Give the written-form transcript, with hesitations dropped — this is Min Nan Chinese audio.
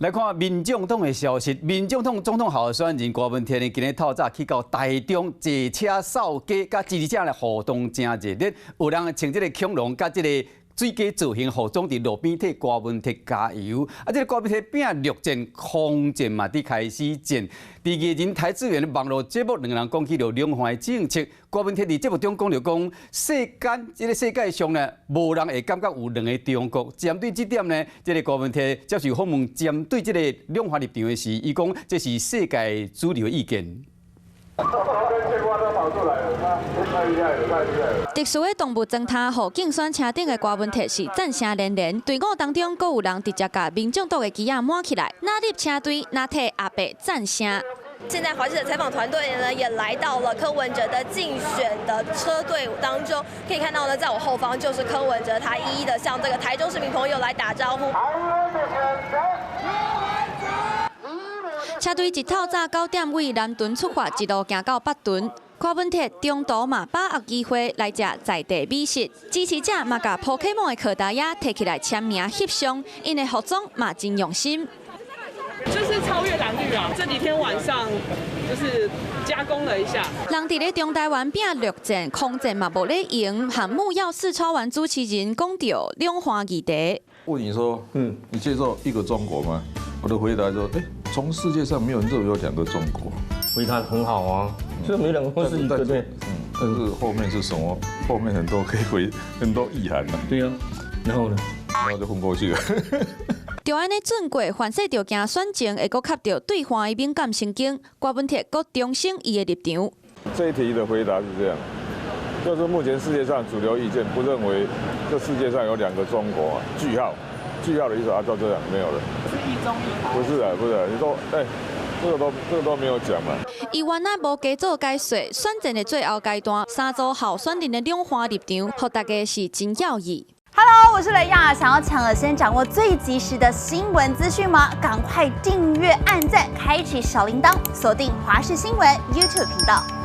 來看民眾黨的消息，民眾黨總統候選人柯文哲呢，今日透早去到台中坐車掃街，佮支持者來互動誠熱烈。有人穿這个恐龍佮這个水雞造型服裝佇路邊替柯文哲加油。啊，這个柯文哲拼陸戰、空戰嘛，佇開始戰。佇藝人邰智源的網路節目，兩个人講起著兩岸的政策。柯文哲佇節目中講著講，世間這个世界上呢，無人會感覺有兩个中國。針對這點呢，這个柯文哲接受訪問，針對這个兩岸立場的時，伊講這是世界主流意見。太厲害了，太厲害了！特殊的動物裝衫，予競選車頂的柯文哲是讚聲連連。隊伍當中，閣有人直接共民眾黨的旗仔抹起來，若入車隊，若替阿伯讚聲。現在華視的採訪團隊呢，也來到了柯文哲的競選的車隊伍當中。可以看到呢，在我後方就是柯文哲，他一一的向這個台中市民朋友來打招呼。車隊一透早9點對南屯出發，一路行到北屯。柯文哲中途嘛把握機會來食在地美食，支持者嘛共寶可夢的課袋仔提起來簽名翕相，𪜶的服裝嘛真用心。就是超越藍綠啊！這幾天晚上就是加工了一下。人佇咧中台灣拼陸戰、空戰嘛無咧閒，項目要四超玩主持人講著兩岸議題。問你說，你接受一個中國嗎？我的回答說，哎，從世界上沒有人認為有兩個中國。回答很好啊，這沒兩個是一個對。但是後面是什麼？後面很多可以回，很多意涵。對啊，然後呢？然後就混過去了。就按呢轉過，凡勢著驚選情會閣磕著對岸的敏感神經，柯文哲閣重申伊的立場。這一題的回答是這樣，就是目前世界上主流意見不認為這世界上有兩個中國，句號，句號的意思啊，就這樣沒有了。是一中一台？不是啊，不是啊，你說，哎，這個都沒有講嘛。伊原來無加做解說，選戰的最後階段，三組候選人的兩岸立場，予大家是真訝異。 Hello，我是雷亞，想要搶先掌握最及時的新聞資訊嗎？趕快訂閱、按讚、開啟小鈴鐺，鎖定華視新聞 YouTube 頻道。